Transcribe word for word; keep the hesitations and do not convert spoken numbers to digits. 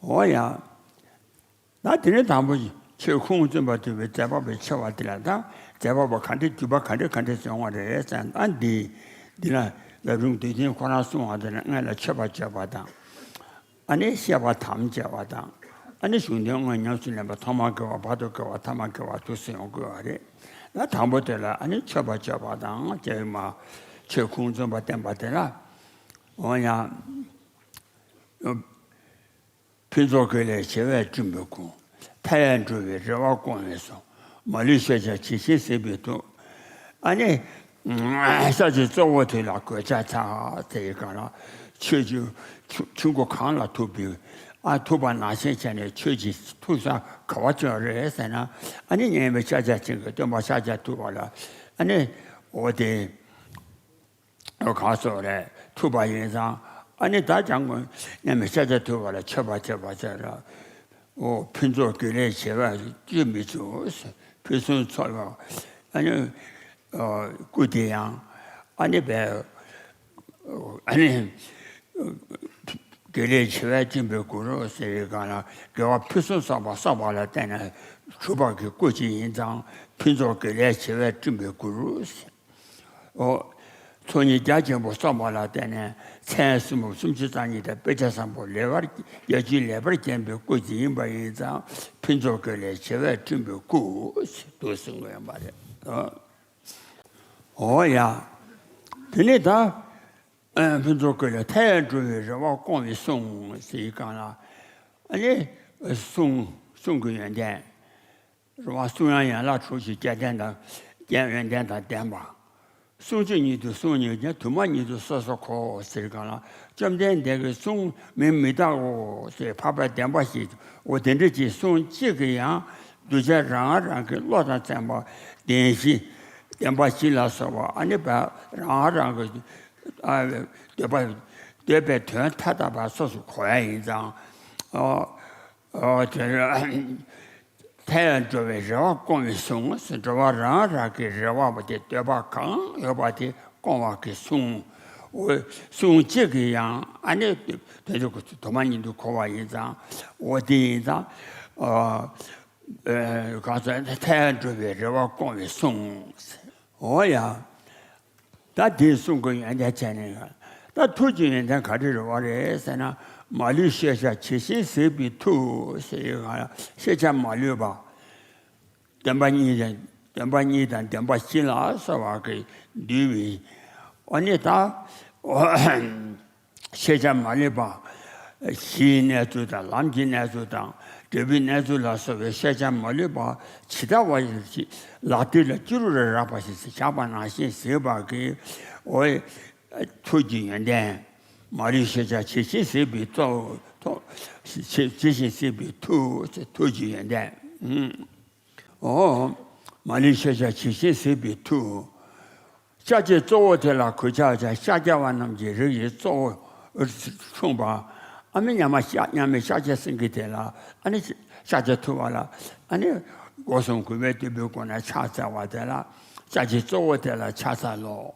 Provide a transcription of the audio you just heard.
འོ་ཡ། ད་དེ་ནས་དང་པོ་ཆོས་ཁུངས་བཙུན་པ་ཐུབ་པའི་མཛད་པ་པོའི་ཆེ་བ་དེ་ལ། ད་མཛད་པ་པོ་ག་འདྲ་བརྒྱུད་པ་ག་འདྲ་ག་འདྲ་བྱུང་བ་རེད་ཟེར་ན། ཨ་འདི་འདི་ལ་ལ་རུང་དུས་མཐུན་ཁོ་རང་གསུང་བ་དེ་ལ་སྔོན་ལ་མཆོད་པ་བརྗོད་པ་དང་། ཨ་ནི་བཤད་པ་དམ་བཅས་པ་དང་། ཨ་ནི་གཞུང་དོན་དངོས་ཉམས་སུ་ལེན་པ། ཐོག་མར་དགེ་བ་བར་དུ་དགེ་བ་ཐ་མར་དགེ་བ་ཐུགས་སུ་ཡོང་དགོས་པ་རེད། ད་དང་པོ་དེ་ལ་ཨ་ནི་མཆོད་པ་བརྗོད་པ་དང་། ཅེས་མ་ཆོས་ཁུངས་བཙུན་པ་བསྟན་པ་དེ་ལ། འོ་ཡང་ཕུན་ཚོགས་དགེ་ལེགས་བྱེ་བས་བསྐྲུན་པའི་སྐུ། མཐའ་ཡས་འགྲོ་བའི་རེ་བ་སྐོང་བའི་གསུང་། མ་ལུས་ཤེས་བྱ་ཇི་བཞིན་གཟིགས་པའི་ཐུགས། ཨ་ནི། ཤཱཀྱའི་གཙོ་བོ་དེ་ལ་གུས་ཕྱག་འཚལ་ཟེར་གང་ལ། ཆོས་ཀྱི་ཆུ་ཆུ་མགོ་གངས་ལ་ཐུག་པའི། ཨ་ཐུག་པ་ནང་བཞིན་བྱས་ནས་ཆོས་ཀྱི་ཐུག་ས་ག་བ་ཅིག་རེད་ཟེར་ན། ཨ་ནི་སྙན་པའི་ཤཱཀྱ་ཅན་གྱི་སྟོན་པ་ཤཱཀྱ་ཐུབ་པ་ལ། ཨ་ནི་འོ་དེ། གང་སོགས་རེད་ཐུབ་པ་ཡིན་ཙང་། ཨ་ནི་ད་ཀྱང་སྙན་པའི་ཤཱཀྱ་ཐུབ་པ་ལ་མཆོད་པ་བྱེད་པ་བྱས་ལ། འོ་ཕུན་ཚོགས་དགེ་ལེགས་བྱེ་བས་བསྐྲུན་པའི་སྐུ། ཕུན་སུམ་ཚོགས་པ། ཨ་ནི་སྐུ་དེ་ཡང་ཨ་ནི་བས། ཨ་ནི་དགེ་ལེགས་བྱེ་བས་བསྐྲུན་པའི་སྐུ་རུ་ཟེར་བའི་སྒང་ལ། དགེ་བ་ཕུན་སུམ་ཚོགས་པ་བསགས་པ་ལ་བརྟེན་ནས་གྲུབ་པ་གི་སྐུ་ཅིག་ཡིན་ཙང་། ཕུན་ཚོགས་དགེ་ལེགས་བྱེ་བས་བསྐྲུན་པའི་སྐུ་རུ་ཟེར། འོ། ཚོགས་གཉིས་རྒྱ་ཆེན་པོ་བསགས་པ་ལ་བརྟེན་ནས་མཚན་གསུམ་པོ་སུམ་ཅུ་རྩ་གཉིས་དང་དཔེ་བྱད་བཟང་པོ་ལེགས་པར་རྒྱ་ཆེན་ལེགས་པར་བརྒྱན་པའི་སྐུ་ཅིག་ཡིན་པ་ཡིན་ཙང་། ཕུན་ཚོགས་དགེ་ལེགས་བྱེ་བས་བསྐྲུན་པའི་སྐུ་ཞེས་འདུག་གསུང་གི་ཡོད་པ་རེད། འོ་ཡ། དེ་ནས་ད་ཕུན་ཚོགས་དགེ་ལེགས་མཐའ་ཡས་འགྲོ་བའི་རེ་བ་སྐོང་བའི་གསུང་ཟེར་གང་ལ། ཨ་ནི་གསུང་གསུང་གི་ཡོན་ཏན། རེ་བ་གསུང་ཡང་ཡན་ལག་དྲུག་ཅུ་རྒྱལ་བསྟན་དང་རྒྱལ་ཡོན་ཏན་དང་ལྡན་པ། གསུང་ཆོས་ཉིད་དུ་གསུང་ཉིད་ཀྱང་། དུ་མ་ཉིད་དུ་སོ་སོར་གོ་ཟེར་གང་ལ། བཅོམ་ལྡན་འདས་ཀྱིས་གསུང་མི་མི་རྟག་གོ་ཟེར་འཕགས་པའི་བདེན་པ་ཞིག་འོ་དེ་འདྲ་ཅིག་གསུང་གཅིག་གིས་ཡང་གདུལ་བྱ་རང་རང་གི་བློ་དང་མཚན་པ་བདེན་བཞི། བདེན་པ་བཞི་ལ་སོགས་པ། ཨ་ནི་བ་རང་རང་གི་ཨ་འདོད་པ་འདོད་པའི་དོན་མཐའ་དག་པ་སོ་སོར་གོ་ཡ་ཡིན་ཙང་། ཨ། ཨོ་དེ་ལ་མཐའ་ཡས་འགྲོ་བའི་རེ་བ་སྐོང་བའི་གསུང་། འགྲོ་བ་རང་རང་གི་རེ་བ་པོ་དེ། འདོད་པ་གང་ཡོད་པ་དེ་སྐོང་བ་གི་གསུང་། འོ་གསུང་གཅིག་གིས་ཡང་ཨ་ནི་དོན་དུ་དུ་མ་ཉིད་དུ་གོ་བ་ཡིན་ཙང་། འོ་དེ་ཡིན་ཙང་། ཨ་གང་ཟེར་མཐའ་ཡས་འགྲོ་བའི་རེ་བ་སྐོང་བའི་གསུང་། འོ་ཡ། ད་དེའི་གསུང་གི་ཡོན་ཏན་བྱས་ནས། ད་ཐུགས་ཀྱི་ཡོན་ཏན་ག་རེ་རེད་བ་རེད་ཟེར་ན། མ་ལུས་ཤེས་བྱ་ཇི་བཞིན་གཟིགས་པའི་ཐུགས་ཟེར་བའི་སྒང་ལ། ཤེས་བྱ་མ་ལུས་པ། བདེན་པ་གཉིས་དང་བདེན་པ་གཉིས་དང་བདེན་པ་བཞི་ལ་སོགས་པ་གིས་འདུལ་བའི། ཨ་ནི་ད་ཤེས་བྱ་མ་ལུས་པ། གཞིའི་གནས་ཚུལ་དང་། ལམ་གྱི་གནས་ཚུལ་དང་། འབྲས་བུའི་གནས་ཚུལ་ལ་སོགས་པའི་ཤེས་བྱ་མ་ལུས་པ་ཇི་ལྟ་བ་བཞིན་ལག་མཐིལ་ལ་ཅི་རུ་རེ་རེག་པ་བཞིན་བཞག་པ་ནང་བཞིན་གཟིགས་པ་གིས། འོ་ཐུགས་ཀྱི་ཡོན་ཏན། མ་ལུས་ཤེས་བྱ་ཇི་བཞིན་གཟིགས་པའི་གཙོ་བོ་ཐུགས། ཇི་བཞིན་གཟིགས་པའི་ཐུགས། ཐུགས་ཀྱི་ཡོན་ཏན། ཨོ། མ་ལུས་ཤེས་བྱ་ཇི་བཞིན་གཟིགས་པའི་ཐུགས། ཤཱཀྱའི་གཙོ་བོ་དེ་ལ་གུས་ཕྱག་བྱ། ཤཱཀྱ་པ་རྣམས་ཀྱི་རིགས་ཀྱི་གཙོ་བོ་འཁྲུངས་པ། ཨ་མ་མཉམ་མེད་ཤཱཀྱ། མཉམ་མེད་ཤཱཀྱ་སེང་གེ་དེ་ལ། ཨ་ནི་ཤཱཀྱ་ཐུབ་པ་ལ། ཨ་ནི་སྒོ་གསུམ་གུས་པས་བཏུད་པའི་སྒོ་ནས་ཕྱག་འཚལ་བ་དེ་ལ། ཤཱཀྱའི་གཙོ་བོ་དེ་ལ་ཕྱག་འཚལ་ལོ།